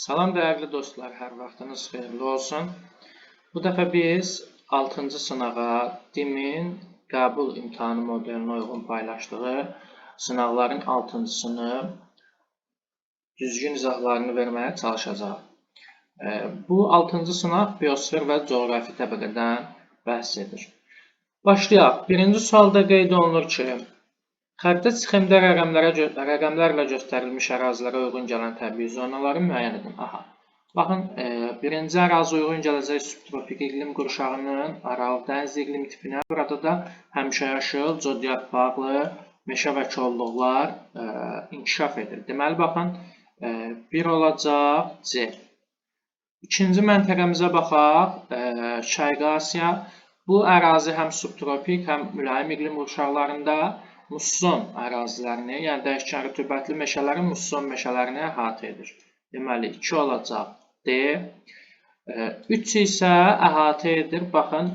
Salam dəyərli dostlar, hər vaxtınız xeyirli olsun. Bu dəfə biz 6-cı sınağa DİM-in qəbul imtahanı modelinə uyğun paylaşdığı sınaqların 6-cısını düzgün izahlarını verməyə çalışacağıq. Bu 6-cı sınaq biosfer və coğrafi təbəqədən bəhs edir. Başlayaq. Birinci sualda qeyd olunur ki, xəritə sxemdə rəqəmlərlə göstərilmiş ərazilərə uyğun gələn təbii zonaları müəyyən edin. Aha. Baxın, birinci ərazi uyğun gələcək subtropik iqlim qurşağının Aral dəniz iqlim tipinə. Burada da həmişəyaşıl, cod yarpaqlı meşə və kolluqlar inkişaf edir. Deməli, baxın, 1 olacaq C. İkinci məntəqəmizə baxaq, Şərqi Asiya. Bu ərazi həm subtropik, həm mülayim iqlim qurşaqlarında musson ərazilərini, yəni dəyişkən rütubətli meşələrin musson meşələrini əhatə edir. Deməli, 2 olacaq D. 3 isə əhatə edir, baxın,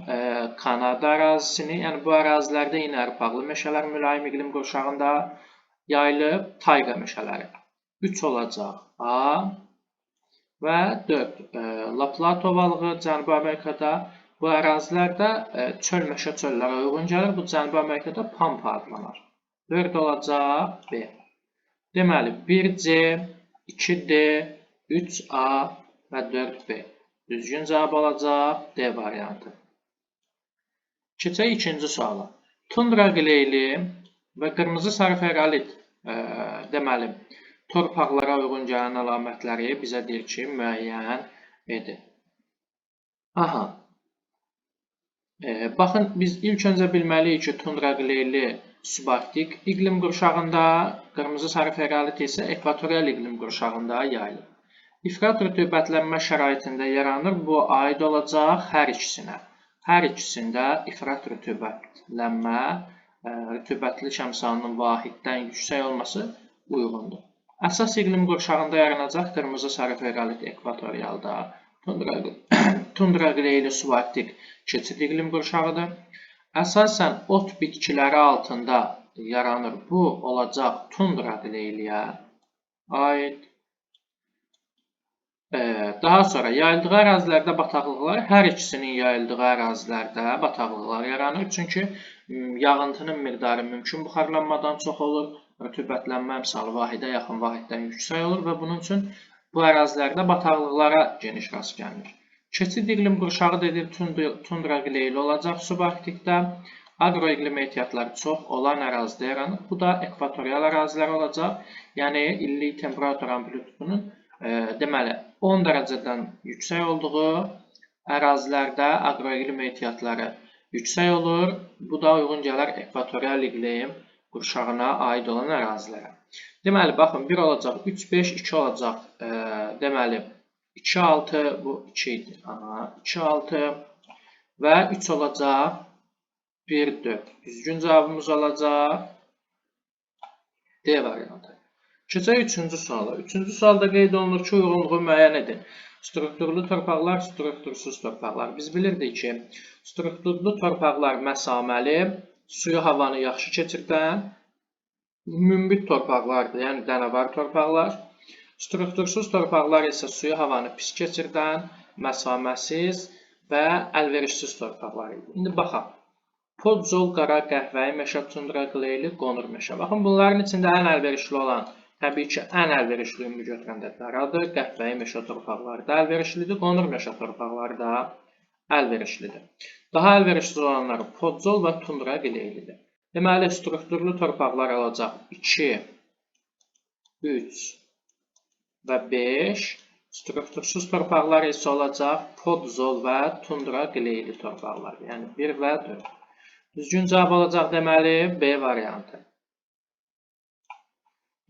Kanada ərazisini, yəni bu ərazilərdə yenə yarpaqlı meşələr mülayim iqlim qurşağında yayılıb, tayqa meşələri. 3 olacaq A və 4. La Plata ovalığı Cənubi Amerikada. Bu ərazilərdə çöl meşə çöllərə uyğun gəlir. Bu Cənubi Amerikada Pampa adlanır. 4 olacaq B. Deməli, 1C, 2D, 3A və 4B. Düzgün cavab olacaq D variantı. Keçək ikinci suala. Tundra qileyli və qırmızı sarı ferralit deməli, torpaqlara uyğun gələn əlamətləri bizə deyir ki, müəyyən edin. Aha. Baxın, biz ilk öncə bilməliyik ki, tundra qileyli subarktik iqlim qurşağında, qırmızı sarı ferralit isə ekvatorial iqlim qurşağında yayılır. İfrat rütubətlənmə şəraitində yaranır. Bu aid olacaq hər ikisinə. Hər ikisində ifrat rütubətlənmə, rütubətli əmsalının vahiddən yüksək olması uyğundur. Əsas iqlim qurşağında yaranacaq qırmızı sarı ferralit ekvatorialda, tundra qileyli subarktik keçid iqlim qurşağıdır. Əsasən ot bitkiləri altında yaranır. Bu olacaq tundra qileyliyə aid. Daha sonra yayıldığı ərazilərdə bataqlıqlar, hər ikisinin yayıldığı ərazilərdə bataqlıqlar yaranır. Çünki yağıntının miqdarı mümkün buxarlanmadan çox olur. Rütubətlənmə əmsalı vahidə yaxın vahiddən yüksək olur və bunun üçün bu ərazilərdə bataqlıqlara geniş rast gəlinir. Keçid iqlim qurşağı dedik, tundra qileyli olacaq subarktikdə. Aqroiqlim ehtiyatları çox olan ərazidə yaranır. Bu da ekvatorial ərazilər olacaq. Yəni illik temperatur amplitudunun deməli 10 dərəcədən yüksək olduğu ərazilərdə aqroiqlim ehtiyatları yüksək olur. Bu da uyğun gələr ekvatorial iqlim qurşağına aid olan ərazilərə. Deməli, baxın, 1 olacaq 3, 5, 2 olacaq, deməli, 2, 6, bu 2 idi. Aha, 2, 6 və 3 olacaq 1, 4. Düzgün cavabımız olacaq D variantı. Keçək üçüncü suala. Üçüncü sualda qeyd olunur ki, uyğunluğu müəyyən edin. Strukturlu torpaqlar, struktursuz torpaqlar. Biz bilirdik ki, strukturlu torpaqlar məsaməli, suyu havanı yaxşı keçirdən münbit torpaqlardır, yəni dənəvar torpaqlar. Struktursuz torpaqlar isə suyu havanı pis keçirdən, məsaməsiz və əlverişsiz torpaqlar idi. İndi baxaq. Podzol, qara, qəhvəyi meşə, tundra, qileyli, qonur meşə. Baxın, bunların içində ən əlverişli olan, təbii ki, ən əlverişli ümumi götürəndə qaradır, qəhvəyi meşə torpaqları da əlverişlidir, qonur meşə torpaqları da əlverişlidir. Daha əlverişsiz olanları podzol və tundra qileylidir. Deməli, strukturlu torpaqlar olacaq 2, 3 və 5. Struktursuz torpaqlar isə olacaq podzol və tundra qileyli torpaqlar. Yəni 1 və 4. Düzgün cavab olacaq deməli B variantı.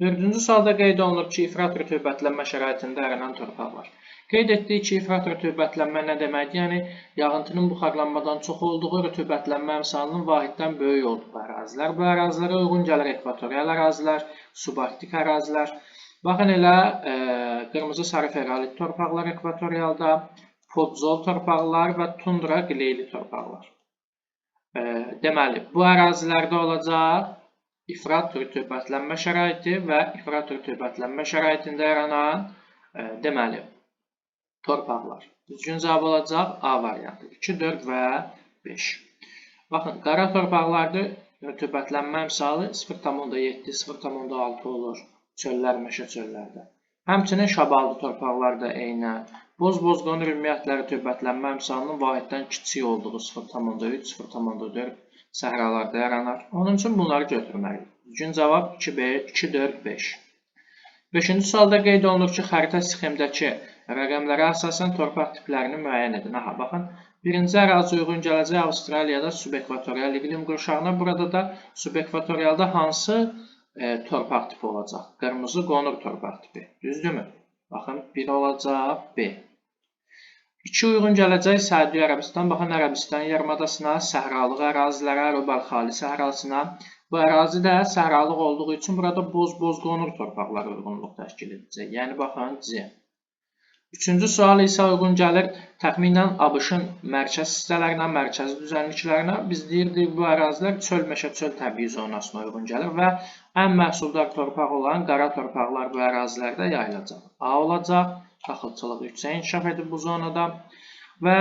Dördüncü sualda qeyd olunur ki, ifrat rütubətlənmə şəraitində yaranan torpaqlar. Qeyd etdik ki, ifrat rütubətlənmə nə deməkdir? Yəni, yağıntının buxarlanmadan çox olduğu, rütubətlənmə əmsalının vahiddən böyük olduğu ərazilər. Bu ərazilərə uyğun gəlir ekvatorial ərazilər, subarktik ərazilər. Baxın elə qırmızı sarı ferralit torpaqlar ekvatorialda, podzol torpaqlar və tundra qileyli torpaqlar. Deməli, bu ərazilərdə olacaq ifrat rütubətlənmə şəraiti və ifrat rütubətlənmə şəraitində yaranan Deməli, torpaqlar. Düzgün cavab olacaq A variantı. 2, 4 və 5. Baxın, qara torpaqlarda rütubətlənmə əmsalı 0,7, 0,6 olur çöllər, meşə çöllərdə. Həmçinin şabaldı torpaqlarda eynən. Boz-bozqonur ümumiyyətlə rütubətlənmə əmsalının vahiddən kiçik olduğu 0,3, 0,4 səhralarda yaranar. Onun üçün bunları götürməliyik. Düzgün cavab 2, 4, 5. Beşinci sualda qeyd olunur ki, xəritə sxemdəki rəqəmlərə əsasən torpaq tiplərini müəyyən edin. Aha, baxın, birinci ərazi uyğun gələcək Avstraliyada subekvatorial iqlim qurşağına. Burada da subekvatorialda hansı torpaq tipi olacaq? Qırmızı qonur torpaq tipi. Düzdürmü? Baxın, 1 olacaq, B. 2 uyğun gələcək Səudiyyə Ərəbistan. Baxın, Ərəbistan yarımadasına, səhralıq ərazilərə, Rubal-Xali səhrasına. Bu ərazi də səhralıq olduğu üçün burada boz-boz qonur torpaqlar uyğunluq təşkil edəcək. Yəni, baxın, C. Üçüncü sual isə uyğun gəlir təxminən ABŞ-ın mərkəz hissələrinə, mərkəzi düzənliklərinə. Biz deyirdik, bu ərazilər çöl, meşə, çöl təbii zonasına uyğun gəlir və ən məhsuldar torpaq olan qara torpaqlar bu ərazilərdə yayılacaq. A olacaq, taxılçılıq yüksək inkişaf edib bu zonada və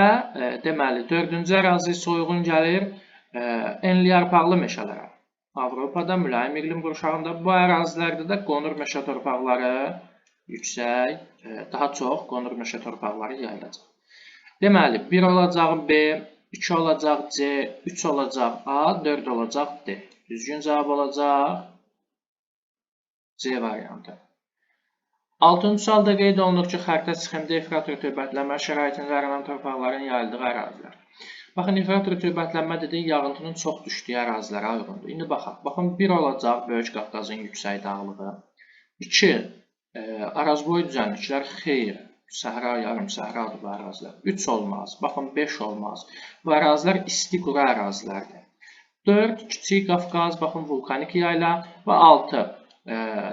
deməli, dördüncü ərazi isə uyğun gəlir enli yarpaqlı meşələrə. Avropada mülayim iqlim qurşağında bu ərazilərdə də qonur meşə torpaqları yüksək, daha çox qonur meşə torpaqları yayılacaq. Deməli, 1 olacaq B, 2 olacaq C, 3 olacaq A, 4 olacaq D. Düzgün cavab olacaq C variantı. Altıncı sualda qeyd olunur ki, xəritə sxemdə ifrat rütubətlənmə şəraitində yaranan torpaqların yayıldığı ərazilər. Baxın, ifrat rütubətlənmə dediyi yağıntının çox düşdüyü ərazilərə uyğundur. İndi baxaq. Baxın, 1 olacaq Böyük Qafqazın yüksək dağlığı. 2, Arazboyu düzənliklər xeyr, səhra, yarım səhradır bu ərazilər. 3 olmaz, baxın 5 olmaz. Bu ərazilər isti quru ərazilərdir. 4, Kiçik Qafqaz, baxın vulkanik yayla və 6,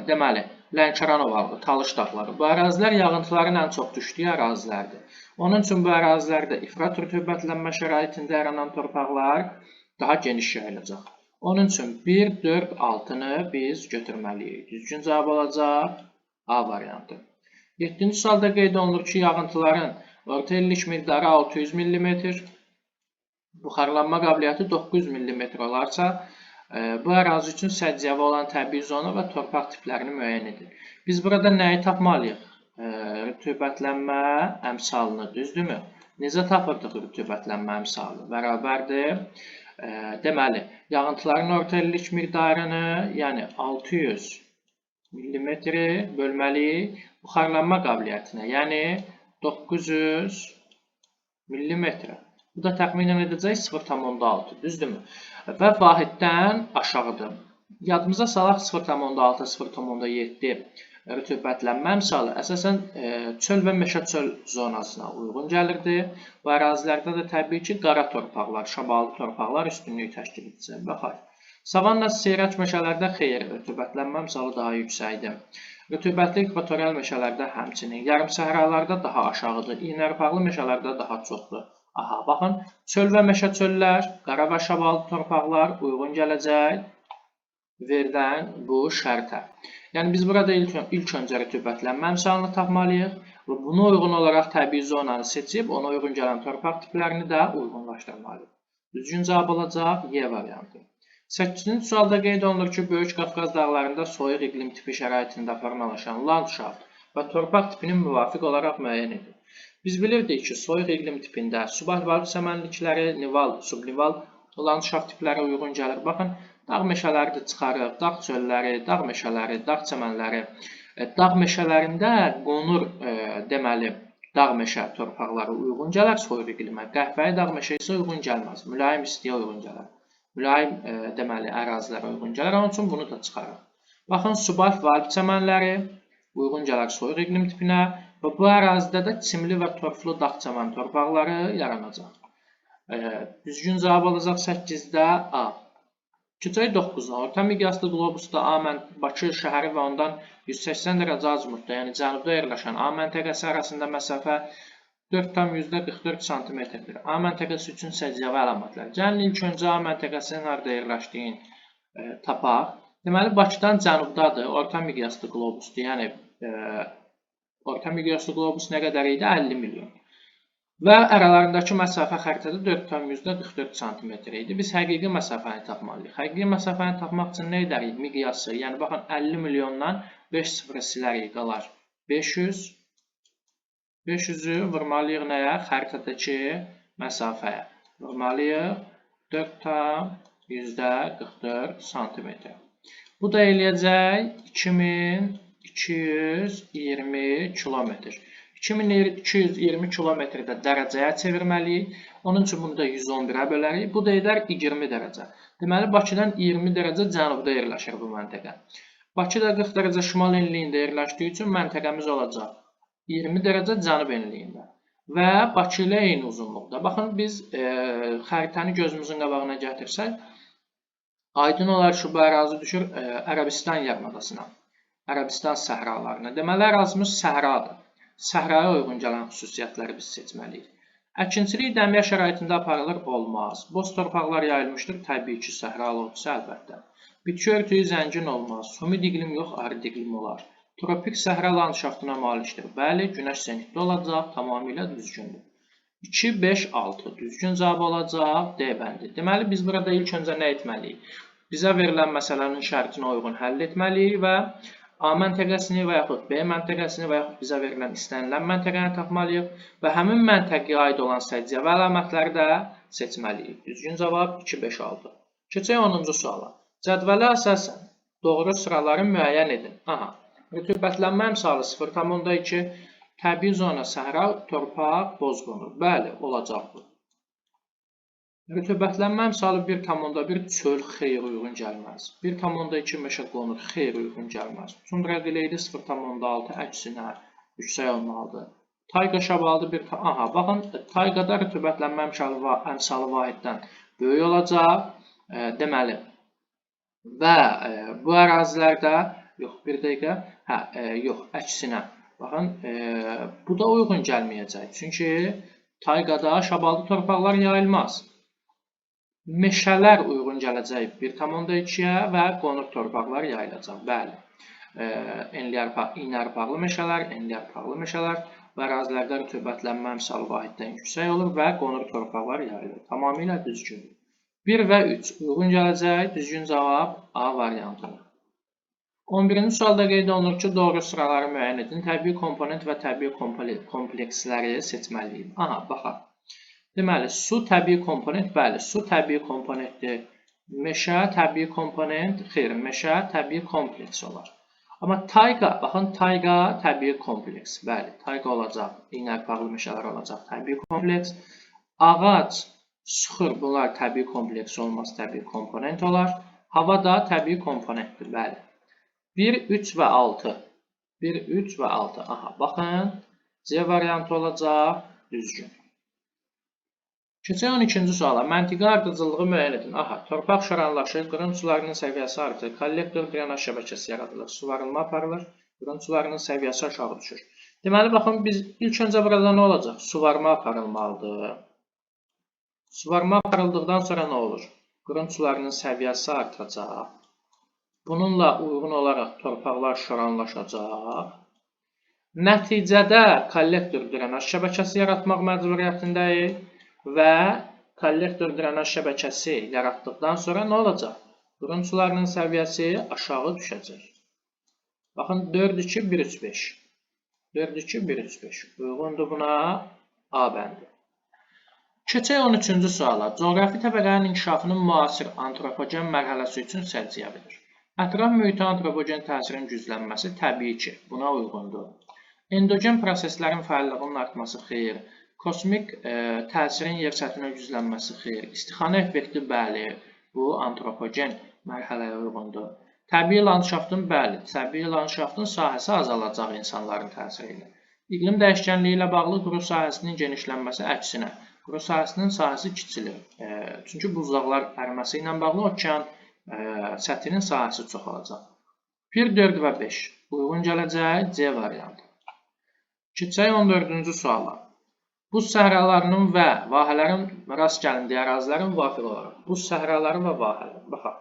deməli, Lənkəran ovalığı, Talış dağları. Bu ərazilər yağıntıların ən çox düşdüyü ərazilərdir. Onun üçün bu ərazilərdə ifrat rütubətlənmə şəraitində yaranan torpaqlar daha geniş yayılacaq. Onun üçün 1, 4, 6-nı biz götürməliyik. Düzgün cavab olacaq A variantı. 7-ci sualda qeyd olunur ki, yağıntıların orta illik miqdarı 600 mm, buxarlanma qabiliyyəti 900 mm olarsa, bu ərazi üçün səciyyəvi olan təbii zona və torpaq tiplərini müəyyən edir. Biz burada nəyi tapmalıyıq? Rütubətlənmə əmsalını, düzdürmü? Necə tapırdıq rütubətlənmə əmsalı? Bərabərdir. Deməli, yağıntıların orta illik miqdarını, yəni 600 millimetri bölməliyik buxarlanma qabiliyyətinə, yəni 900 millimetrə. Bu da təxminən edəcək 0,6, düzdürmü? Və vahiddən aşağıdır. Yadımıza salaq 0,6, 0,7 rütubətlənmə əmsalı əsasən çöl və meşə çöl zonasına uyğun gəlirdi. Bu ərazilərdə də təbii ki, qara torpaqlar, şaballı torpaqlar üstünlük təşkil edəcək. Baxaq. Savanna seyrək meşələrdə xeyr, rütubətlənmə əmsalı daha yüksəkdir. Rütubətli ekvatorial meşələrdə həmçinin, yarım səhralarda daha aşağıdır, iynərpaqlı meşələrdə daha çoxdur. Aha, baxın, çöl və meşə çöllər, qara və şaballı torpaqlar uyğun gələcək verilən bu şərtə. Yəni, biz burada ilk öncə rütubətlənmə əmsalını tapmalıyıq və buna uyğun olaraq təbii zonanı seçib, ona uyğun gələn torpaq tiplərini də uyğunlaşdırmalıyıq. Düzgün cavab olacaq Y variantı. 8-ci sualda qeyd olunur ki, Böyük Qafqaz dağlarında soyuq iqlim tipi şəraitində formalaşan landşaft və torpaq tipinin müvafiq olaraq müəyyən edir. Biz bilirdik ki, soyuq iqlim tipində subalp çəmənlikləri, nival, subnival landşaft tipləri uyğun gəlir. Baxın, dağ meşələri də çıxarıq, dağ çölləri, dağ meşələri, dağ çəmənləri. Dağ meşələrində qonur, deməli, dağ meşə torpaqları uyğun gələr soyuq iqlimə. Qəhvəyi dağ meşə isə uyğun gəlməz, mülayim istiyə uyğun gələr. Mülayim, deməli, ərazilərə uyğun gələr. Onun üçün bunu da çıxarıq. Baxın, subalp və alp çəmənləri uyğun gələr soyuq iqlim tipinə və bu ərazidə də çimli və torflu dağ çəmən torpaqları yaranacaq. Düzgün cavab olacaq 8-də A. Keçək 9-a. Orta miqyaslı qlobusda Bakı şəhəri və ondan 180 dərəcə azimutda, yəni cənubda yerləşən A məntəqəsi arasında məsafə 4,44 santimetrdir. A məntəqəsi üçün səciyyəvi əlamətlər. Gəlin ilk öncə A məntəqəsinin harada yerləşdiyini tapaq. Deməli, Bakıdan cənubdadır, orta miqyaslı qlobusdur, yəni Orta miqyaslı qlobus nə qədər idi? 50 milyon. Və aralarındakı məsafə xəritədə 4,44 sm idi. Biz həqiqi məsafəni tapmalıyıq. Həqiqi məsafəni tapmaq üçün nə edərik? Miqyası, yəni baxın 50 milyondan 5 sıfırı silərik, qalar 500. 500-ü vurmalıyıq nəyə? Xəritədəki məsafəyə. Vurmalıyıq 4,44 sm. Bu da eləyəcək 2220 kilometr. 2220 kilometrdə dərəcəyə çevirməliyik. Onun üçün bunu da 111-ə bölərik. Bu da edər 20 dərəcə. Deməli, Bakıdan 20 dərəcə cənubda yerləşir bu məntəqə. Bakı da 40 dərəcə şimal enliyində yerləşdiyi üçün məntəqəmiz olacaq 20 dərəcə cənub enliyində və Bakı ilə eyni uzunluqda. Baxın, biz xəritəni gözümüzün qabağına gətirsək, aydın olar ki, bu ərazi düşür Ərəbistan yarımadasına, Ərəbistan səhralarına. Deməli, ərazimiz səhradır. Səhraya uyğun gələn xüsusiyyətləri biz seçməliyik. Əkinçilik dəmiyə şəraitində aparılır, olmaz. Boz torpaqlar yayılmışdır, təbii ki, səhralı olsa əlbəttə. Bitki örtüyü zəngin olmaz, humid iqlim yox, arid iqlim olar. Tropik səhra landşaftına malikdir. Bəli, günəş zenitdə olacaq, tamamilə düzgündür. 2, 5, 6 düzgün cavab olacaq, D bəndi. Deməli, biz burada ilk öncə nə etməliyik? Bizə verilən məsələnin şərtinə uyğun həll etməliyik və A məntəqəsini və yaxud B məntəqəsini və yaxud bizə verilən istənilən məntəqəni tapmalıyıq və həmin məntəqəyə aid olan səciyyəvi əlamətləri də seçməliyik. Düzgün cavab 2, 5, 6. Keçək 10-cu suala. Cədvələ əsasən doğru sıraları müəyyən edin. Aha, rütubətlənmə əmsalı 0,2, təbii zona səhra, torpaq, bozqonur. Bəli, olacaq bu. Rütubətlənmə əmsalı 1,1 çöl xeyr uyğun gəlməz. 1,2 meşə qonur, xeyr uyğun gəlməz. Tundra qileyli 0,6 əksinə yüksək olmalıdır. Tayqa şabaldı 1, aha, baxın, tayqada rütubətlənmə əmsalı vahiddən böyük olacaq. Deməli, və bu ərazilərdə, yox, bir dəqiqə, hə, yox, əksinə, baxın, bu da uyğun gəlməyəcək. Çünki tayqada şabaldı torpaqlar yayılmaz. Meşələr uyğun gələcək 1,2-yə və qonur torpaqlar yayılacaq. Bəli, iynə-yarpaqlı meşələr, enli-yarpaqlı meşələr və ərazilərdə rütubətlənmə əmsalı vahiddən yüksək olur və qonur torpaqlar yayılır. Tamamilə düzgündür. 1 və 3 uyğun gələcək. Düzgün cavab A variantıdır. 11-ci sualda qeyd olunur ki, doğru sıraları müəyyən edin. Təbii komponent və təbii kompleksləri seçməliyik. Aha, baxaq. Deməli, su təbii komponent, bəli, su təbii komponentdir. Meşə təbii komponent, xeyr, meşə təbii kompleks olar. Amma tayqa, baxın, tayqa təbii kompleks, bəli, tayqa olacaq, iynə-yarpaqlı meşələr olacaq, təbii kompleks. Ağac, süxur, bunlar təbii kompleks olmaz, təbii komponent olar. Hava da təbii komponentdir, bəli. 1, 3 və 6. 1, 3 və 6. Aha, baxın, C variantı olacaq, düzgün. Keçək 12-ci suala. Məntiqi ardıcıllığı müəyyən edin. Aha, torpaq şoranlaşır, qırın sularının səviyyəsi artır, kollektor drenaj şəbəkəsi yaradılır, suvarılma aparılır, qırın sularının səviyyəsi aşağı düşür. Deməli, baxın, biz ilk öncə burada nə olacaq? Suvarma aparılmalıdır. Suvarma aparıldıqdan sonra nə olur? Qırın sularının səviyyəsi artacaq. Bununla uyğun olaraq torpaqlar şoranlaşacaq. Nəticədə kollektor drenaj şəbəkəsi yaratmaq məcburiyyətindəyik. Və kollektor drenaj şəbəkəsi yaratdıqdan sonra nə olacaq? Qırın sularının səviyyəsi aşağı düşəcək. Baxın, 4, 2, 1, 3, 5. 4, 2, 1, 3, 5. Uyğundur buna A bəndi. Keçək 13-cü suala. Coğrafi təbəqənin inkişafının müasir antropogen mərhələsi üçün səciyyəvidir. Ətraf mühitə antropogen təsirin güclənməsi təbii ki, buna uyğundur. Endogen proseslərin fəallığının artması xeyir. Kosmik təsirin yer səthinə güclənməsi xeyir. İstixana effekti bəli, bu antropogen mərhələyə uyğundur. Təbii landşaftın bəli, təbii landşaftın sahəsi azalacaq insanların təsiri ilə. İqlim dəyişkənliyi ilə bağlı quru sahəsinin genişlənməsi əksinə. Quru sahəsinin sahəsi kiçilir. Çünki buzdağlar əriməsi ilə bağlı okean səthinin sahəsi çoxalacaq. 1, 4 və 5 uyğun gələcək C variantı. Keçək 14-cü suala. Buz səhralarının və vahələrin rast gəlindiyi ərazilərin müvafiq olaraq. Buz səhraları və vahələr. Baxaq.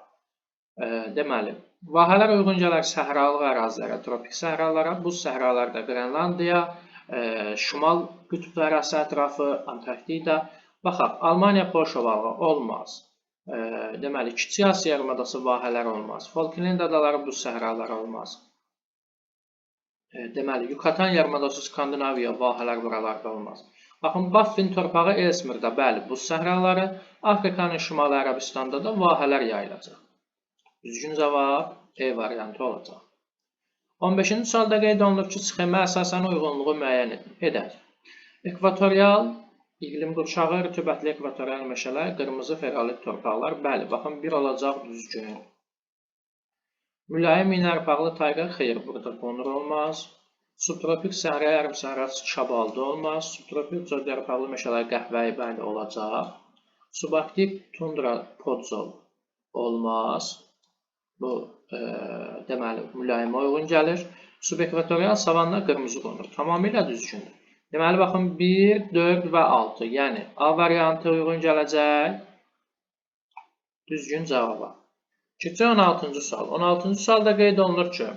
Deməli, Vahələr uyğun gələr səhralıq ərazilərə, tropik səhralara, buz səhralarda Qrenlandiya, Şimal qütb dairəsi ətrafı, Antarktida. Baxaq, Almaniya, Polşa ovalığı olmaz. Deməli, Kiçik Asiya yarımadası vahələr olmaz. Falkland adaları buz səhraları olmaz. Deməli, Yukatan yarımadası, Skandinaviya vahələr buralarda olmaz. Baxın, Baffin torpağı Elsmirdə, bəli, buz səhraları, Afrikanın Şimali Ərəbistanda da vahələr yayılacaq. Düzgün cavab E variantı olacaq. 15-ci sualda qeyd olunur ki, sxemə əsasən uyğunluğu müəyyən edək. Ekvatorial iqlim qurşağı, rütubətli ekvatorial meşələr, qırmızı feralit torpaqlar. Bəli, baxın, 1 olacaq düzgün. Mülayim iynərpaqlı tayqa, xeyr, burada qonur olmaz. Subtropik səhra, yarımsəhra çabaldı olmaz. Subtropik cölyarpaqlı meşələr qəhvəyi, bəli, olacaq. Subarktik tundra podzol olmaz. Bu, deməli, mülayimə uyğun gəlir. Subekvatorial savanna qırmızı qonur. Tamamilə düzgündür. Deməli, baxın, 1, 4 və 6. Yəni, A variantı uyğun gələcək düzgün cavaba. Keçək 16-cı sual. 16-cı sualda qeyd olunur ki,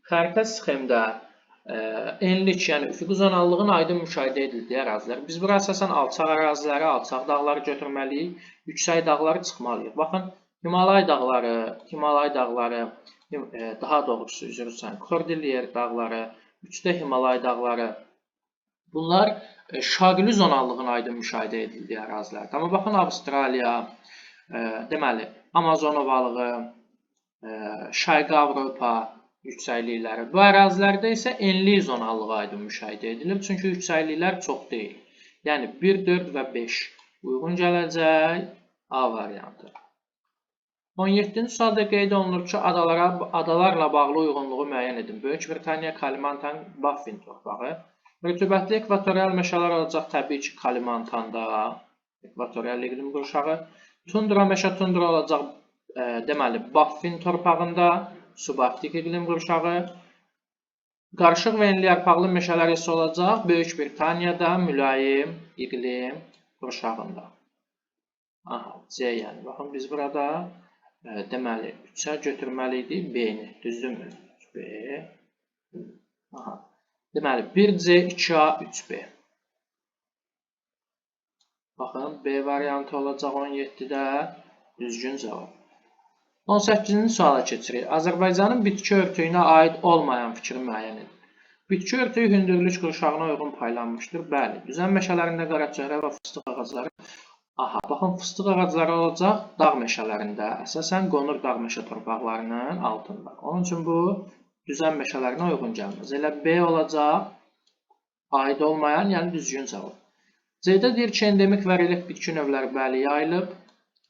xəritə sxemdə enlik, yəni üfüqi zonallığın aydın müşahidə edildiyi ərazilər. Biz bura əsasən alçaq əraziləri, alçaq dağları götürməliyik, yüksək dağları çıxmalıyıq. Baxın, Himalay dağları, daha doğrusu, üzr istəyirəm, Kordilyer dağları, 3də Himalay dağları. Bunlar şaqili zonallığın aydın müşahidə edildiyi ərazilərdir. Amma baxın, Avstraliya, deməli, Amazon ovalığı, Şərqi Avropa yüksəklikləri. Bu ərazilərdə isə enli zonallığı aydın müşahidə edilir. Çünki yüksəkliklər çox deyil. Yəni 1, 4 və 5 uyğun gələcək A variantı. 17-ci sualda qeyd olunur ki, adalarla bağlı uyğunluğu müəyyən edin. Böyük Britaniya, Kalimantan, Baffin torpağı. Rütubətli ekvatorial meşələr olacaq təbii ki, Kalimantanda, ekvatorial iqlim qurşağı. Tundra meşə tundra olacaq, deməli, Baffin torpağında, subarktik iqlim qurşağı. Qarışıq və enli yarpaqlı meşələr isə olacaq Böyük Britaniyada mülayim iqlim qurşağında. Aha, C yəni. Baxın, biz burada deməli, 3-ə götürməli idik B-ni. Düzdürmü? 3B. Aha. Deməli, 1C, 2A, 3B. Baxın, B variantı olacaq 17-də düzgün cavab. 18-ci suala keçirik. Azərbaycanın bitki örtüyünə aid olmayan fikri müəyyən edin. Bitki örtüyü hündürlük qurşağına uyğun paylanmışdır. Bəli, düzən meşələrində qaraçöhrə və fıstıq ağacları. Aha, baxın, fıstıq ağacları olacaq dağ meşələrində, əsasən qonur dağ meşə torpaqlarının altında. Onun üçün bu düzən meşələrinə uyğun gəlməz. Elə B olacaq, aid olmayan, yəni düzgün cavab. C-də deyir ki, endemik və relif bitki növləri bəli yayılıb.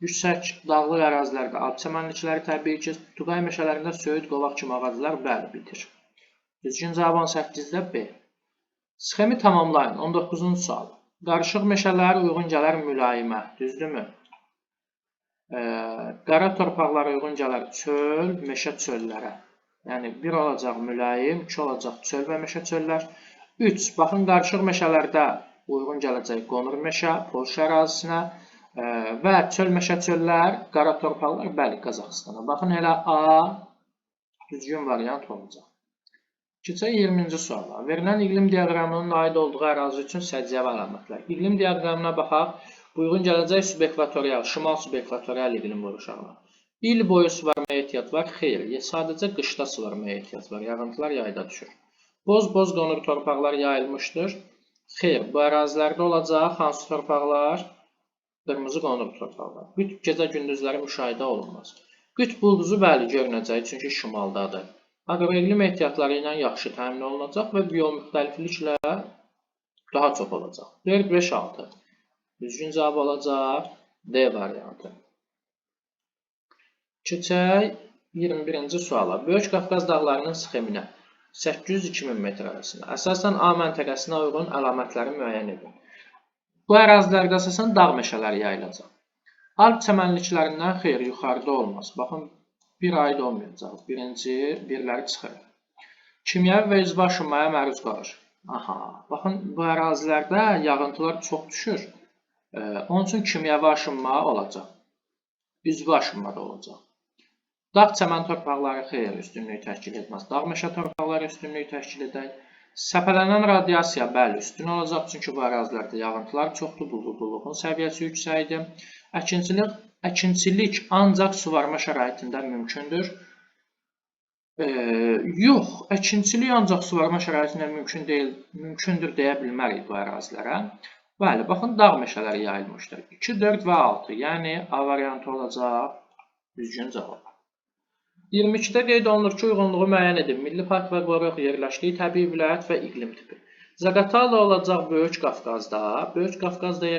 Yüksək dağlıq ərazilərdə alp çəmənlikləri təbii ki, tuqay meşələrində söyüd, qovaq kimi ağaclar bəli bitir. Düzgün cavab 18-də B. Sxemi tamamlayın. 19-cu sual. Qarışıq meşələr uyğun gələr mülayimə, düzdürmü? Qara torpaqlara uyğun gələr çöl, meşə çöllərə. Yəni 1 olacaq mülayim, 2 olacaq çöl və meşə çöllər. 3. Baxın, qarışıq meşələrdə uyğun gələcək qonur meşə, Polşa ərazisinə və çöl meşə çöllər, qara torpaqlar, bəli, Qazaxıstana. Baxın, elə A düzgün variant olacaq. Keçək 20-ci suala. Verilən iqlim diaqramının aid olduğu ərazi üçün səciyyəvi əlamətlər. İqlim diaqramına baxaq. Bu uyğun gələcək subekvatorial, şimal subekvatorial iqlim qurşağına. İl boyu suvarmaya ehtiyat var? Xeyr, sadəcə qışda suvarmaya ehtiyat var. Yağıntılar yayda düşür. Boz-boz qonur torpaqlar yayılmışdır. Xeyr, bu ərazilərdə olacaq hansı torpaqlar? Qırmızı qonur torpaqlar. Qütb gecə gündüzləri müşahidə olunmaz. Qütb ulduzu bəli görünəcək, çünki şimaldadır. Aqroiqlim ehtiyatları ilə yaxşı təmin olunacaq və biomüxtəlifliklə daha çox olacaq. 4, 5, 6. Düzgün cavab olacaq D variantı. Keçək 21-ci suala. Böyük Qafqaz dağlarının sxeminə 800-2000 metr arasında. Əsasən A məntəqəsinə uyğun əlamətləri müəyyən edin. Bu ərazilərdə əsasən dağ meşələri yayılacaq. Alp çəmənliklərindən xeyr, yuxarıda olmaz. Baxın, bir aid olmayacaq. Birinci, birləri çıxır. Kimyəvi və üzvü aşınmaya məruz qalır. Aha, baxın, bu ərazilərdə yağıntılar çox düşür. Onun üçün kimyəvi aşınma olacaq. Üzvü aşınma da olacaq. Dağ çəmən torpaqları xeyr, üstünlük təşkil etməz. Dağ meşə torpaqları üstünlük təşkil edər. Səpələnən radiasiya, bəli, üstün olacaq. Çünki bu ərazilərdə yağıntılar çoxdur, buludluluğun səviyyəsi yüksəkdir. Əkinçilik ancaq suvarma şəraitində mümkündür. Yox, əkinçilik ancaq suvarma şəraitində mümkün deyil, mümkündür deyə bilmərik bu ərazilərə. Bəli, baxın, dağ meşələri yayılmışdır. 2, 4 və 6, yəni A variantı olacaq düzgün cavab. 22-də qeyd olunur ki, uyğunluğu müəyyən edin. Milli park və qoruq, yerləşdiyi təbii vilayət və iqlim tipi. Zaqatala olacaq Böyük Qafqazda. Böyük Qafqazda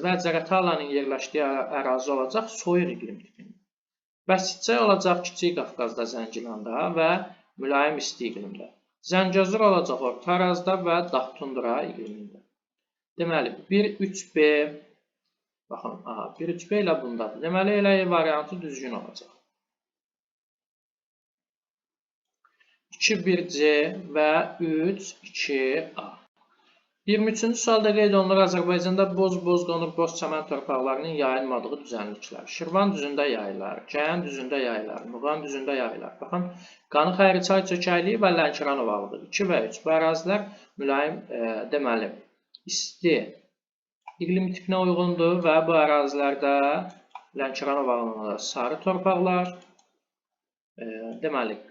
və Zaqatalanın yerləşdiyi ərazi olacaq soyuq iqlim tipində. Bəsitçay olacaq Kiçik Qafqazda, Zəngilanda və mülayim isti iqlimdə. Zəngəzur olacaq Orta Arazda və dağ tundra iqlimində. Deməli, 1, 3B, baxın, aha, 1, 3B ilə bundadır. Deməli, elə E variantı düzgün olacaq. 2, 1C və 3, 2A. 23-cü sualda qeyd olunur, Azərbaycanda boz, boz qonur, boz çəmən torpaqlarının yayılmadığı düzənliklər. Şirvan düzündə yayılar, Cəyən düzündə yayılar, Muğan düzündə yayılar. Baxın, Qanıq Əyriçay çökəkliyi və Lənkəran ovalığı 2 və 3. Bu ərazilər mülayim, deməli, isti iqlim tipinə uyğundur və bu ərazilərdə Lənkəran ovalığında sarı torpaqlar, deməli,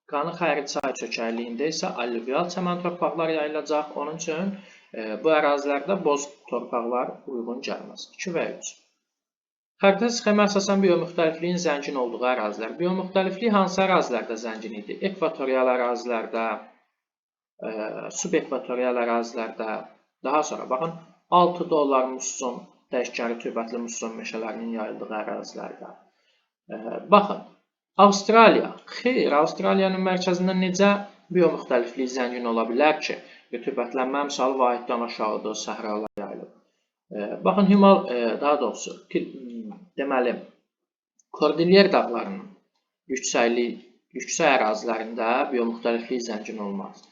Qanıq Əyriçay çökəkliyində isə allüvial çəmən torpaqlar yayılacaq. Onun üçün bu ərazilərdə boz torpaqlar uyğun gəlməz. 2 və 3. Xəritə sxemə əsasən biomüxtəlifliyin zəngin olduğu ərazilər. Biomüxtəliflik hansı ərazilərdə zəngin idi? Ekvatorial ərazilərdə, subekvatorial ərazilərdə. Daha sonra baxın, 6 dollar musson, dəyişkən rütubətli musson meşələrinin yayıldığı ərazilərdə. Baxın, Avstraliya. Xeyr, Avstraliyanın mərkəzində necə biomüxtəliflik zəngin ola bilər ki? Rütubətlənmə əmsalı vahiddən aşağıdır, səhralar yayılıb. Baxın, Himal, daha doğrusu, deməli, Kordilyer dağlarının yüksək ərazilərində biomüxtəliflik zəngin olmaz.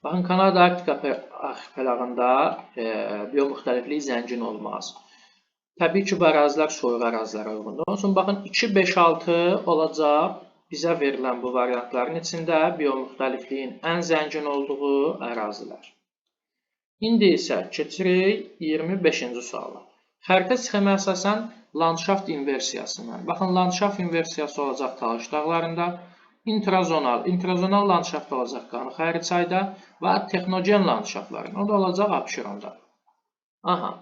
Baxın, Kanada Arktika arxipelağında biomüxtəliflik zəngin olmaz. Təbii ki, bu ərazilər soyuq ərazilərə uyğundur. Onun üçün, baxın, 2, 5, 6 olacaq bizə verilən bu variantların içində biomüxtəlifliyin ən zəngin olduğu ərazilər. İndi isə keçirik 25-ci suala. Xəritə sxemə əsasən landşaft inversiyasından. Baxın, landşaft inversiyası olacaq Talış dağlarında, intrazonal landşaft olacaq Qanıq Əyriçayda və texnogen landşaftların, o da olacaq Abşeronda. Aha.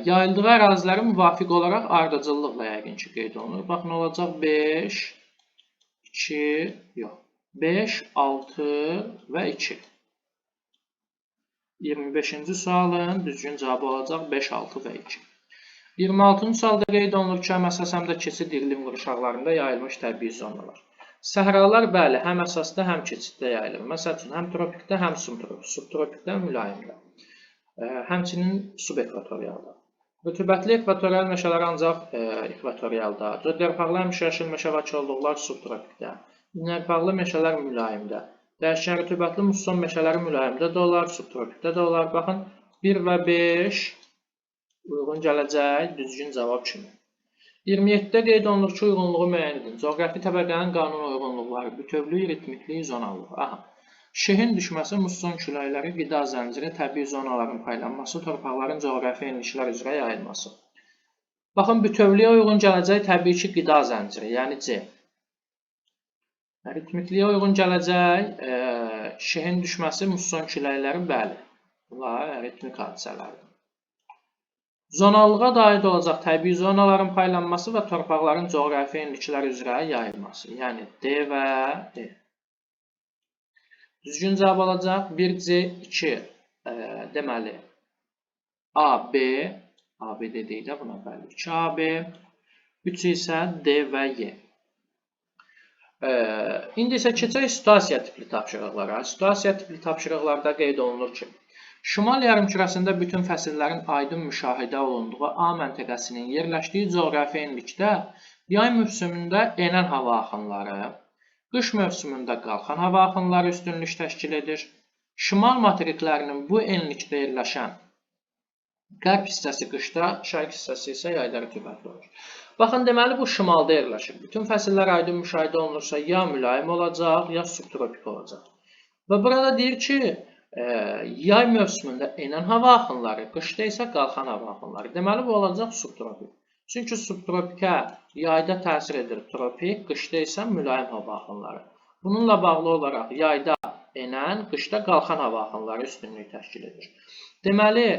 Yayıldığı əraziləri müvafiq olaraq ardıcıllıqla yəqin ki, qeyd olunur. Baxın, olacaq 5, 2, yox, 5, 6 və 2. 25-ci sualın düzgün cavabı olacaq 5, 6 və 2. 26-cı sualda qeyd olunur ki, həm əsas, həm də keçid iqlim qurşaqlarında yayılmış təbii zonalar. Səhralar, bəli, həm əsasda, həm keçiddə yayılır. Məsəl üçün, həm tropikdə, həm subtropikdə, mülayimdə. Həmçinin subekvatorialda. Rütubətli ekvatorial meşələr ancaq ekvatorialda, cölyarpaqlı həmişəyaşıl meşə və kolluqlar subtropikdə, iynəyarpaqlı meşələr mülayimdə, dəyişkən rütubətli musson meşələri mülayimdə də olar, subtropikdə də olar. Baxın, 1 və 5 uyğun gələcək düzgün cavab kimi. 27-də qeyd olunur ki, uyğunluğu müəyyən edin. Coğrafi təbəqənin qanun uyğunluqları, bütövlük, ritmiklik, zonallıq. Aha. Şehin düşməsi, musson küləkləri, qida zənciri, təbii zonaların paylanması, torpaqların coğrafi enliklər üzrə yayılması. Baxın, bütövlüyə uyğun gələcək təbii ki, qida zənciri, yəni C. Ritmikliyə uyğun gələcək şehin düşməsi, musson küləkləri, bəli. Bunlar ritmik hadisələrdir. Zonallığa da aid olacaq təbii zonaların paylanması və torpaqların coğrafi enliklər üzrə yayılması, yəni D və E. Düzgün cavab olacaq 1C, 2, deməli, A, B, A, B dedik də buna, bəli, 2AB, 3 isə D və Y. İndi isə keçək situasiya tipli tapşırıqlara. Situasiya tipli tapşırıqlarda qeyd olunur ki, Şimal yarımkürəsində bütün fəsillərin aydın müşahidə olunduğu A məntəqəsinin yerləşdiyi coğrafi enlikdə yay mövsümündə enən hava axınları, qış mövsümündə qalxan hava axınları üstünlük təşkil edir. Şimal materiklərinin bu enlikdə yerləşən Qərb hissəsi qışda, şərq hissəsi isə yayda rütubətli olur. Baxın, deməli, bu şimalda yerləşir. Bütün fəsillər aydın müşahidə olunursa, ya mülayim olacaq, ya subtropik olacaq. Və burada deyir ki, yay mövsümündə enən hava axınları, qışda isə qalxan hava axınları. Deməli, bu olacaq subtropik. Çünki subtropikə yayda təsir edir tropik, qışda isə mülayim hava axınları. Bununla bağlı olaraq yayda enən, qışda qalxan hava axınları üstünlük təşkil edir. Deməli,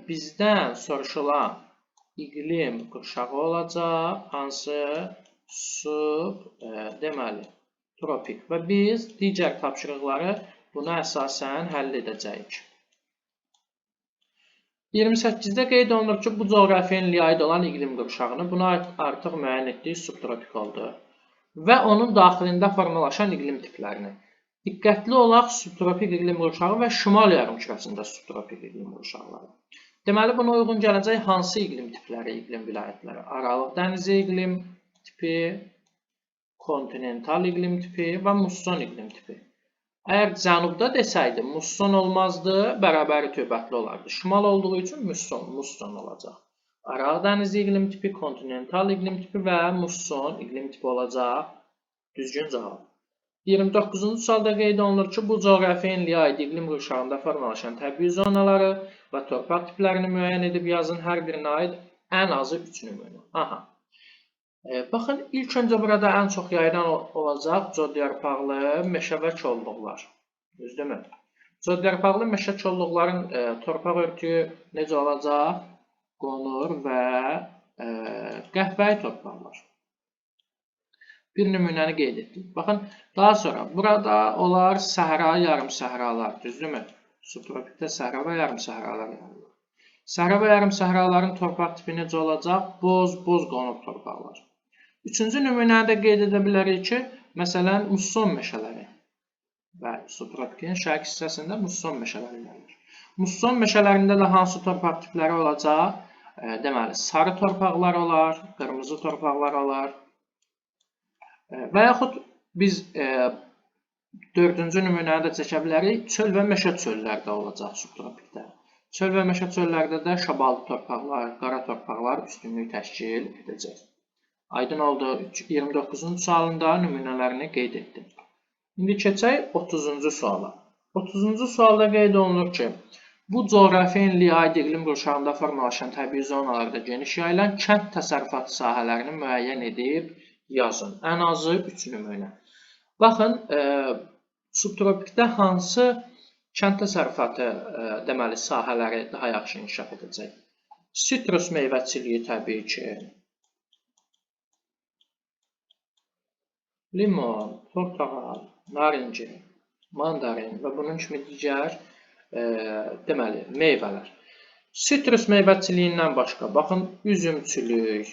bizdən soruşulan iqlim qurşağı olacaq. Hansı? Sub, deməli, tropik. Və biz digər tapşırıqları buna əsasən həll edəcəyik. 28-də qeyd olunur ki, bu coğrafi enliyə aid olan iqlim qurşağını, buna artıq müəyyən etdiyi subtropik oldu və onun daxilində formalaşan iqlim tiplərini. Diqqətli olaq, subtropik iqlim qurşağı və şimal yarımkürəsində subtropik iqlim qurşaqları. Deməli, buna uyğun gələcək hansı iqlim tipləri, iqlim vilayətləri? Aralıq dənizi iqlim tipi, kontinental iqlim tipi və musson iqlim tipi. Əgər cənubda desəydi, musson olmazdı, bərabər rütubətli olardı. Şimal olduğu üçün musson olacaq. Aralıq dənizi iqlim tipi, kontinental iqlim tipi və musson iqlim tipi olacaq. Düzgün cavab. 29-cu sualda qeyd olunur ki, bu coğrafi enliyə aid iqlim qurşağında formalaşan təbii zonaları və torpaq tiplərini müəyyən edib yazın. Hər birinə aid ən azı 3 nümunə. Aha. Baxın, ilk öncə burada ən çox yayılan olacaq codyarpaqlı meşə və kolluqlar. Düzdürmü? Codyarpaqlı meşə kolluqların torpaq örtüyü necə olacaq? Qonur və qəhvəyi torpaqlar. Bir nümunəni qeyd etdik. Baxın, daha sonra burada olar səhra, yarım səhralar, düzdürmü? Subtropikdə səhra və yarım səhralar yaranır. Səhra və yarım səhraların torpaq tipi necə olacaq? Boz, boz qonur torpaqlar. Üçüncü nümunəni də qeyd edə bilərik ki, məsələn, musson meşələri və subtropikin şərq hissəsində musson meşələri yaranır. Musson meşələrində də hansı torpaq tipləri olacaq? Deməli, sarı torpaqlar olar, qırmızı torpaqlar olar. Və yaxud biz dördüncü nümunəni də çəkə bilərik. Çöl və meşə çöllərdə olacaq subtropikdə. Çöl və meşə çöllərdə də şaballı torpaqlar, qara torpaqlar üstünlük təşkil edəcək. Aydın oldu. 29-cu sualın da nümunələrini qeyd etdim. İndi keçək 30-cu suala. 30-cu sualda qeyd olunur ki, bu coğrafi enliyə aid iqlim qurşağında formalaşan təbii zonalarda geniş yayılan kənd təsərrüfatı sahələrini müəyyən edib yazın. Ən azı 3 nümunə. Baxın, subtropikdə hansı kənd təsərrüfatı deməli, sahələri daha yaxşı inkişaf edəcək? Sitrus meyvəçiliyi təbii ki, limon, portağal, narinci, mandarin və bunun kimi digər deməli, meyvələr. Sitrus meyvəçiliyindən başqa, baxın, üzümçülük,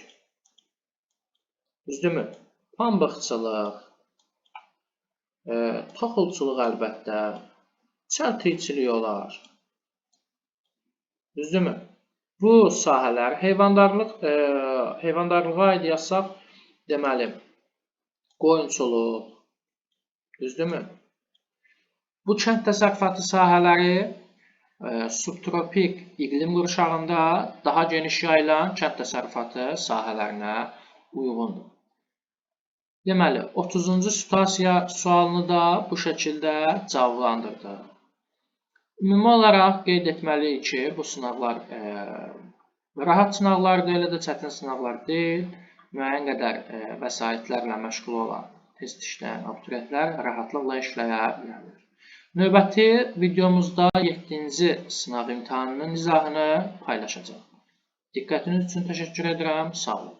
düzdürmü? Pambıqçılıq, toxulçuluq əlbəttə, çəltikçilik olar. Düzdürmü? Bu sahələr heyvandarlığa aid yazsaq, deməli, qoyunçuluq, düzdürmü? Bu kənd təsərrüfatı sahələri subtropik iqlim qurşağında daha geniş yayılan kənd təsərrüfatı sahələrinə uyğundur. Deməli, 30-cu situasiya sualını da bu şəkildə cavablandırdıq. Ümumi olaraq qeyd etməliyik ki, bu sınaqlar rahat sınaqlardır, elə də çətin sınaqlar deyil. Müəyyən qədər vəsaitlərlə məşğul olan, test işləyən abituriyentlər rahatlıqla işləyə bilərlər. Növbəti videomuzda 7-ci sınaq imtahanının izahını paylaşacağam. Diqqətiniz üçün təşəkkür edirəm. Sağ olun.